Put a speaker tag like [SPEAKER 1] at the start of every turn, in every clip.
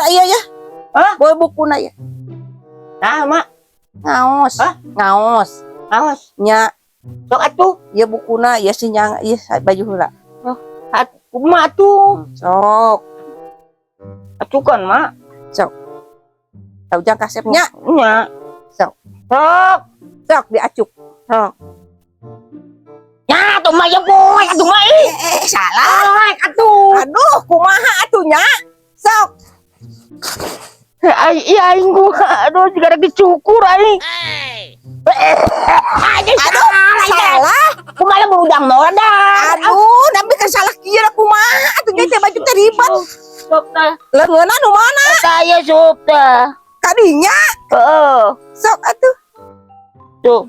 [SPEAKER 1] Kira iya ya.
[SPEAKER 2] Hah?
[SPEAKER 1] Bawa bukuna ya.
[SPEAKER 2] Nah, Mak.
[SPEAKER 1] Ngaos.
[SPEAKER 2] Hah?
[SPEAKER 1] Ngaos.
[SPEAKER 2] Awas.
[SPEAKER 1] Nya,
[SPEAKER 2] Sok atuh.
[SPEAKER 1] ieu bukuna, ieu sinyang, ieu baju heula.
[SPEAKER 2] At kumaha atuh?
[SPEAKER 1] Sok.
[SPEAKER 2] Acukan, Mak.
[SPEAKER 1] Tah Ujang kasepnya.
[SPEAKER 2] Nya.
[SPEAKER 1] Sok.
[SPEAKER 2] Sok.
[SPEAKER 1] Sok diacuk.
[SPEAKER 2] Sok. Ya, tuh mah ya poek atuh mah ih.
[SPEAKER 1] Eh, salah.
[SPEAKER 2] Poek atuh.
[SPEAKER 1] Aduh, kumaha atuh nya? Sok.
[SPEAKER 2] Ai iya aing gua aduh jiga rek dicukur aing. Aduh,
[SPEAKER 1] Aduh, salah.
[SPEAKER 2] Kumaha mun Ujang modal.
[SPEAKER 1] Aduh, nabi kan salah kieu lah kumaha atuh nya teh baju teh ribet.
[SPEAKER 2] Sok tah.
[SPEAKER 1] Leungeunna nu mana?
[SPEAKER 2] Eta ieu sup tah.
[SPEAKER 1] Kadinya.
[SPEAKER 2] Heeh.
[SPEAKER 1] Sok atuh.
[SPEAKER 2] Tuh.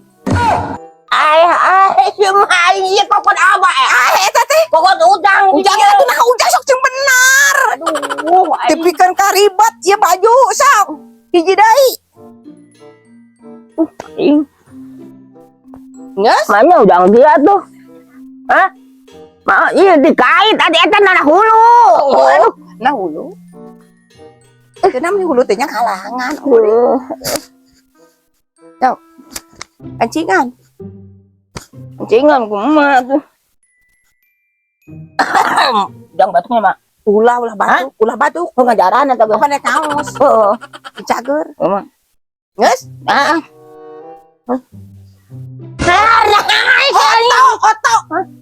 [SPEAKER 2] Ai ai si mah aing ieu kokot aba eh.
[SPEAKER 1] Ah, eta teh.
[SPEAKER 2] Kokot Ujang.
[SPEAKER 1] Ujang atuh nah Ujang sok jeung benar.
[SPEAKER 2] Aduh, aing.
[SPEAKER 1] Dipikeun karibet ieu baju sok. Hiji deui.
[SPEAKER 2] Aing.
[SPEAKER 1] Geus?
[SPEAKER 2] Mana Ujang dia tuh? Hah? Ma, iya dikait tadi eta nana hulu.
[SPEAKER 1] Oh,
[SPEAKER 2] Aduh.
[SPEAKER 1] nah hulu. Kenapa nih hulu teh nya halangan?
[SPEAKER 2] Aduh.
[SPEAKER 1] Sok. Pancingan.
[SPEAKER 2] Pancingan kumaha tuh? Ujang batuknya, Mak.
[SPEAKER 1] Ulah ulah batuk, ulah batuk.
[SPEAKER 2] Pengajaran eta ge.
[SPEAKER 1] Apa nek kaos?
[SPEAKER 2] Heeh.
[SPEAKER 1] Cager.
[SPEAKER 2] Kumaha?
[SPEAKER 1] Geus?
[SPEAKER 2] Ah.
[SPEAKER 1] Oto, oto.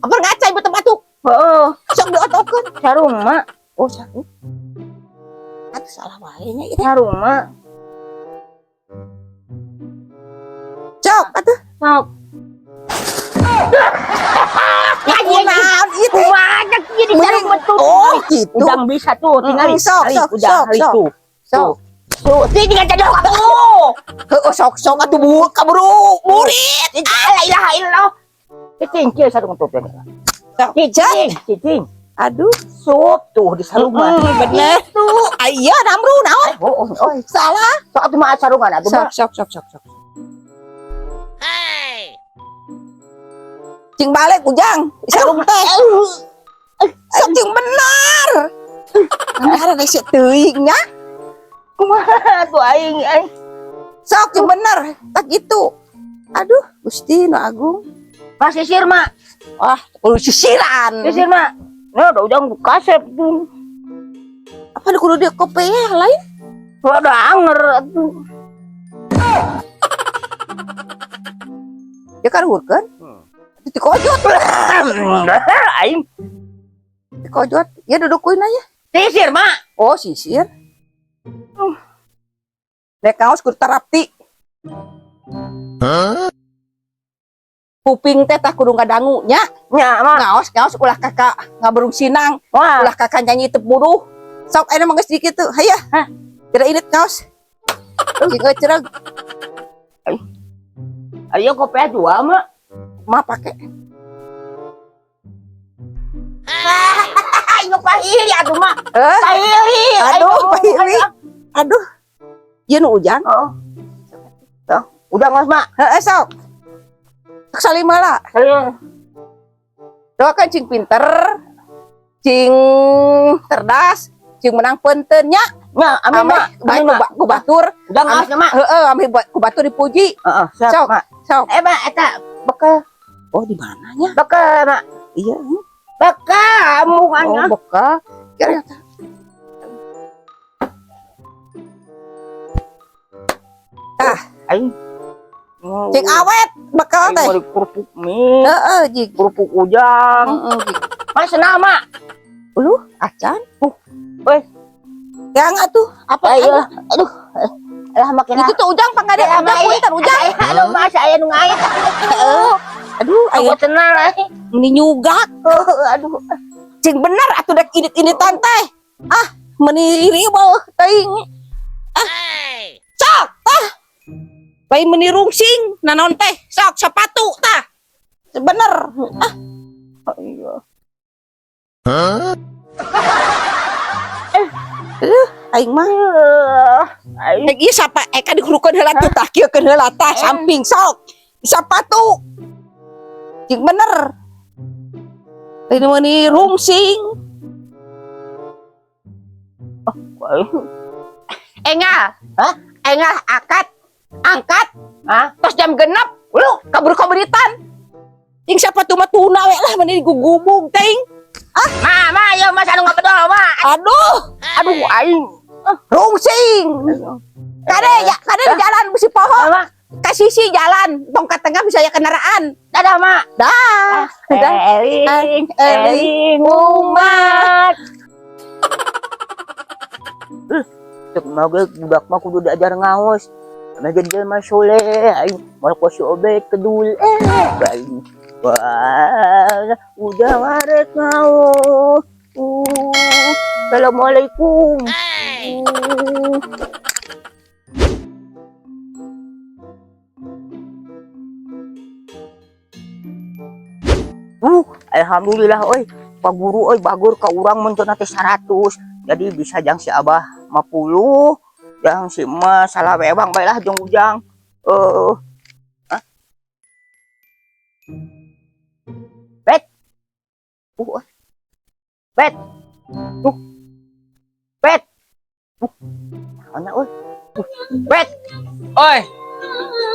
[SPEAKER 1] Apa ngaca ibu teh batuk?
[SPEAKER 2] Heeh.
[SPEAKER 1] Sok diotokeun.
[SPEAKER 2] Sarung, Mak.
[SPEAKER 1] Oh, sarung. Atuh salah wae nya ieu teh.
[SPEAKER 2] Sarung, Mak.
[SPEAKER 1] Sok atuh.
[SPEAKER 2] Sok.
[SPEAKER 1] Kunaon ieu teh?
[SPEAKER 2] Kumaha kieu di sarung betul.
[SPEAKER 1] Oh, gitu.
[SPEAKER 2] Ujang bisa tuh tinggal
[SPEAKER 1] Sok, sok, sok, sok.
[SPEAKER 2] tuh.
[SPEAKER 1] Sok.
[SPEAKER 2] Tuh, ini tinggal cedok atuh.
[SPEAKER 1] Heeh, sok sok atuh bu kaburu murid.
[SPEAKER 2] La ilaha illallah. Cicing, kieu sarung tuh.
[SPEAKER 1] Sok.
[SPEAKER 2] Cicing, cicing.
[SPEAKER 1] Aduh,
[SPEAKER 2] Sup tuh di sarung mah.
[SPEAKER 1] Bener.
[SPEAKER 2] Tuh.
[SPEAKER 1] Aya namru naon?
[SPEAKER 2] Oh, oh, oh.
[SPEAKER 1] Salah.
[SPEAKER 2] Sok atuh mah sarungan atuh
[SPEAKER 1] Sok
[SPEAKER 2] mah.
[SPEAKER 1] sok sok sok sok. Cing balik Ujang, sarung teh. Sok cing bener. Bener rese teuing nya.
[SPEAKER 2] Kumaha tuh aing aing.
[SPEAKER 1] Sok cing bener, tak gitu. Aduh, Gusti nu agung.
[SPEAKER 2] Mas sisir, Mak.
[SPEAKER 1] Wah, kudu sisiran.
[SPEAKER 2] Sisir, Mak. Nah, udah Ujang kasep tuh.
[SPEAKER 1] Apa kudu dia kopiah lain?
[SPEAKER 2] Udah anger atuh.
[SPEAKER 1] Ya kan hurkeun. Dikojot.
[SPEAKER 2] Aing
[SPEAKER 1] Dikojot. Ya duduk kuina ya.
[SPEAKER 2] sisir, Mak.
[SPEAKER 1] Oh, sisir. Nek kaos kudu tarapti. Kuping teh tah kudu ngadangu nya.
[SPEAKER 2] Nya, Mak.
[SPEAKER 1] Ngaos ngaos ulah kakak ngaberung sinang,
[SPEAKER 2] Wah.
[SPEAKER 1] ulah kakak nyanyi teu buruh. Sok ayeuna mah geus dikitu. Hayu.
[SPEAKER 2] Hah?
[SPEAKER 1] Kira init ngaos. Cing cereg
[SPEAKER 2] Ayo kopiah dua, Mak.
[SPEAKER 1] mah pake.
[SPEAKER 2] Ayo pahili atuh, Mak.
[SPEAKER 1] Eh,
[SPEAKER 2] Pahili.
[SPEAKER 1] aduh, pahili. Aduh. Ieu nu Ujang.
[SPEAKER 2] Oh. Tuh, udah nggak, Mak?
[SPEAKER 1] Heeh, sok. Sok salima lah.
[SPEAKER 2] Ayo.
[SPEAKER 1] Doakan cing pinter, cing cerdas, cing menang penten nya.
[SPEAKER 2] Nya, amin, Mak.
[SPEAKER 1] Baik
[SPEAKER 2] Amin, Mak.
[SPEAKER 1] ku batur.
[SPEAKER 2] Udah ngaos nya, Mak.
[SPEAKER 1] Heeh, ameh ku batur dipuji.
[SPEAKER 2] Heeh, siap,
[SPEAKER 1] Sok.
[SPEAKER 2] Mak.
[SPEAKER 1] Sok.
[SPEAKER 2] Eh, Mak, eta bekal,
[SPEAKER 1] Oh, di mananya?
[SPEAKER 2] bekal, Mak.
[SPEAKER 1] Iya.
[SPEAKER 2] Bekal,
[SPEAKER 1] Oh,
[SPEAKER 2] amungannya.
[SPEAKER 1] bekal. Kira
[SPEAKER 2] Aing.
[SPEAKER 1] Cing awet bekal
[SPEAKER 2] Aing
[SPEAKER 1] teh.
[SPEAKER 2] mau di kerupuk mie,
[SPEAKER 1] Heeh, jig.
[SPEAKER 2] kerupuk Ujang.
[SPEAKER 1] Heeh, jig.
[SPEAKER 2] Mas senang, Mak.
[SPEAKER 1] Uluh, acan.
[SPEAKER 2] Weh.
[SPEAKER 1] Yang atuh, apa?
[SPEAKER 2] Ayo, aduh. Alah makin
[SPEAKER 1] Itu tuh Ujang pangade
[SPEAKER 2] Alah,
[SPEAKER 1] Ujang
[SPEAKER 2] Mak,
[SPEAKER 1] punten Ujang.
[SPEAKER 2] Aduh, Mas, aya nu ngait.
[SPEAKER 1] Heeh. Aduh,
[SPEAKER 2] Aku
[SPEAKER 1] aya
[SPEAKER 2] tenang eh.
[SPEAKER 1] meni nyugak.
[SPEAKER 2] Aduh.
[SPEAKER 1] Cing bener atuh dek init-initan teh. Ah, meni ribeuh teuing. Ah. Sok tah. Lain meni rungsing nanon teh. Sok sepatu tah. Bener. Ah,
[SPEAKER 2] Iya.
[SPEAKER 1] Aduh, aing mah.
[SPEAKER 2] Aing.
[SPEAKER 1] Rek ieu sapa eka dikurukeun heula tuh tah kieu keun heula tah samping sok. Sepatu. Cing bener. Lain meni rungsing.
[SPEAKER 2] Aing.
[SPEAKER 1] Engal.
[SPEAKER 2] Hah?
[SPEAKER 1] Engal akad. Angkat.
[SPEAKER 2] Hah?
[SPEAKER 1] Tos jam 6. Lu kabur kaburitan. Ting sepatu mah tuna we lah meni gugubug ting.
[SPEAKER 2] Ma, ma, ieu mas anu ngabedol, ma.
[SPEAKER 1] Aduh,
[SPEAKER 2] Aduh, aing.
[SPEAKER 1] Rungsing. Kade ya, kade di jalan bisi poho.
[SPEAKER 2] Ma,
[SPEAKER 1] Ka sisi jalan, tong ka tengah bisa ya kendaraan.
[SPEAKER 2] Dadah, ma.
[SPEAKER 1] Dah. Dah.
[SPEAKER 2] Eling,
[SPEAKER 1] Eling,
[SPEAKER 2] eling umat. Cek mah ge budak mah kudu diajar ngaos. Ame jadi jelema soleh, aing moal ku si Obet kedul aing. Wah, udah warek ngaos. Assalamualaikum. Alhamdulillah oi. Pak guru oi bagur ka urang mun teu teh 100. Jadi bisa jang si Abah 50, jang si Emas salah we bang bae lah jeung Ujang. Hah? Bet. Oi. Bet. Bet. Naon oi? Bet.
[SPEAKER 3] Oi.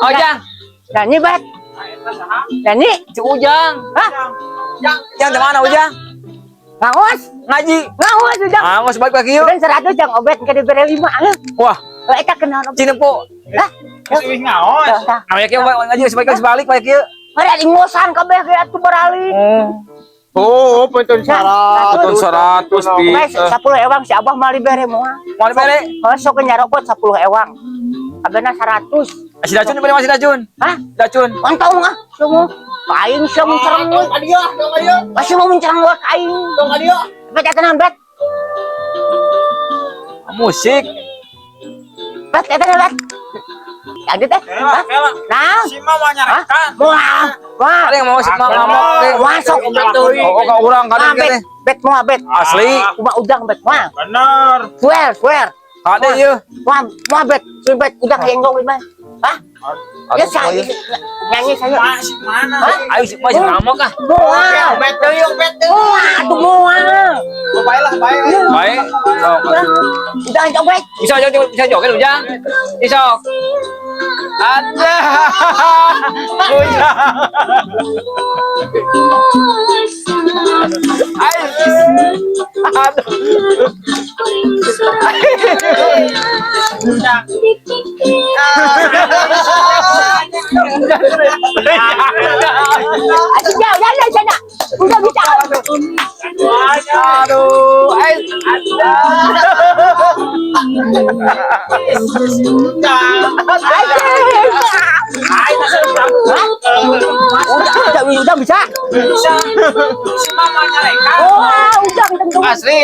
[SPEAKER 3] Ojang.
[SPEAKER 2] Nyanyi, Bet. Nyanyi.
[SPEAKER 3] Si Ujang.
[SPEAKER 2] Hah?
[SPEAKER 3] Jang, Jang di mana Ujang?
[SPEAKER 2] Ngaos.
[SPEAKER 3] Ngaji.
[SPEAKER 2] Ngaos Ujang.
[SPEAKER 3] Ah, mau sebalik lagi yuk.
[SPEAKER 2] Dan 100 jang obet ke dibere 5 ah.
[SPEAKER 3] Wah,
[SPEAKER 2] Oh, eta kenal obet.
[SPEAKER 3] Cinempo.
[SPEAKER 2] Hah?
[SPEAKER 4] Wis ngaos.
[SPEAKER 2] Tah, tah.
[SPEAKER 3] Nah, ya kieu ngaji sebalik sebalik balik kieu.
[SPEAKER 2] Mari ada ngosan kabeh ge atuh baralik.
[SPEAKER 4] Oh, pentun
[SPEAKER 2] Syarat.
[SPEAKER 3] Pentun 100
[SPEAKER 2] Wes
[SPEAKER 3] bisa.
[SPEAKER 2] 10 ewang si Abah mah dibere moal.
[SPEAKER 3] Mau dibere?
[SPEAKER 2] Oh, sok nyarokot 10 ewang. Abena 100.
[SPEAKER 3] Si Dacun dibere masih Dacun.
[SPEAKER 2] Hah?
[SPEAKER 3] Dacun.
[SPEAKER 2] Ontong ah, semua. Aing sia mencerang we.
[SPEAKER 4] Tong dia, tong dia.
[SPEAKER 2] Masih mau mencerang we ka aing.
[SPEAKER 4] Tong dia.
[SPEAKER 2] Bet eta naon, Bet?
[SPEAKER 3] Musik.
[SPEAKER 2] Bet eta naon, Bet? Yang teh.
[SPEAKER 4] Kela, kela.
[SPEAKER 2] Nah,
[SPEAKER 4] Si mama nyarekan.
[SPEAKER 2] moal. Wah.
[SPEAKER 3] Ada yang mau sih mau ngamuk.
[SPEAKER 2] Masuk.
[SPEAKER 3] Oh, ka urang
[SPEAKER 2] Wah,
[SPEAKER 3] kadang
[SPEAKER 2] Bet,
[SPEAKER 3] teh.
[SPEAKER 2] bet moal, Bet.
[SPEAKER 3] Asli.
[SPEAKER 2] Kumaha Ujang, Bet moal.
[SPEAKER 4] Bener.
[SPEAKER 2] Swear, swear.
[SPEAKER 3] Kade ieu.
[SPEAKER 2] Moal, moal, Bet. Swear, Bet. Ujang yenggong mah. Hah? Ya saya nyanyi saya.
[SPEAKER 4] Masih mana?
[SPEAKER 2] Hah?
[SPEAKER 3] Ayo sih masih ngamuk ah.
[SPEAKER 2] Moal.
[SPEAKER 4] Bet deui, bet deui.
[SPEAKER 2] Moal atuh moal.
[SPEAKER 4] Bae lah, bae.
[SPEAKER 3] Baik. Sok.
[SPEAKER 2] Udah joget.
[SPEAKER 3] Bisa joget, bisa joget Ujang. Bisa. Ada. Ujang. Ayo. Aduh.
[SPEAKER 4] Ujang.
[SPEAKER 2] Asik jauh, udah, udah, udah. Udah bisa.
[SPEAKER 3] Aduh. Ayo.
[SPEAKER 2] Udah, udah, udah bisa.
[SPEAKER 4] Bisa. Si mama nyarekan.
[SPEAKER 2] Wah, Ujang tentu.
[SPEAKER 3] Asli.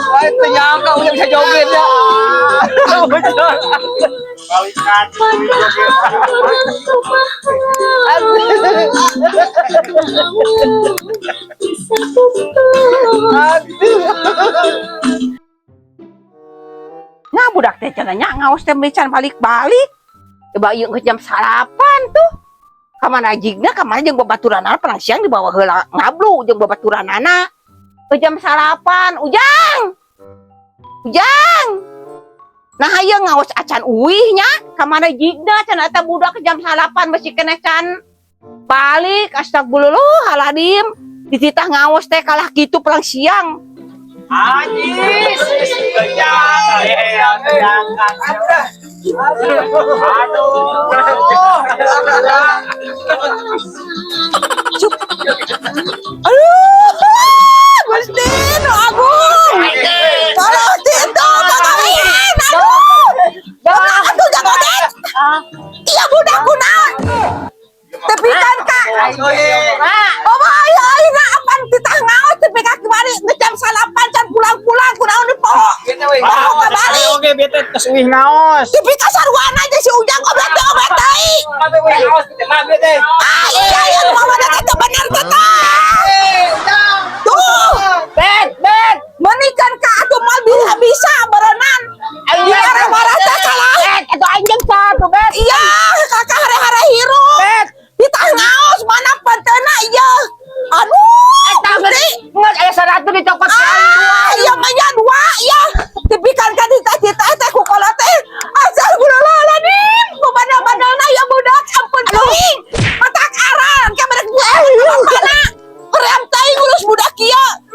[SPEAKER 3] Wah, itu nyangka Ujang bisa joget ya. Ujang.
[SPEAKER 4] Balikan.
[SPEAKER 3] Aduh.
[SPEAKER 1] Nah, budak teh cenah nya ngaos teh can balik-balik. Coba ieu geus jam salapan tuh. Kamana jigna kamana jeung babaturanana palang siang dibawa heula ngablu jeung babaturanana. Geus jam salapan, Ujang. Ujang. Nah, hayu ngaos acan uih nya, kamana jigna cenah eta budak jam salapan masih keneh can balik. Astagfirullahaladzim. Dititah ngaos teh kalah kitu palang siang.
[SPEAKER 4] Ajis. Ujang. Aduh.
[SPEAKER 1] Aduh, Gusti nu agung. Tolong itu kalian. Aduh. Aduh, jangan odek. Iya budak kunaon. Tepi kan kak. Oh, ayo ayo na apan titah ngaos tepi ka kemari ngejam salapan can pulang-pulang kunaon di poho. Poho kabalik.
[SPEAKER 4] Oke, bete tos uih ngaos.
[SPEAKER 1] Tepi ka sarwana aja si Ujang goblok teh obat teuing. Ah, iya iya mama teh bener teh. Tuh.
[SPEAKER 2] Bet, bet.
[SPEAKER 1] Menikan ka atuh mal bisa bisa berenang. Di marah-marah teh kalah.
[SPEAKER 2] Bet, itu anjing satu, Bet.
[SPEAKER 1] Iya, kakak hare-hare hirup.
[SPEAKER 2] Bet.
[SPEAKER 1] Ditah ngaos mana pantena iya. Aduh,
[SPEAKER 2] Eta
[SPEAKER 1] Gusti.
[SPEAKER 2] nggak aya 100 dicokot
[SPEAKER 1] Ah, iya mah ya dua iya. Tipikan ka ditah ditah kieu.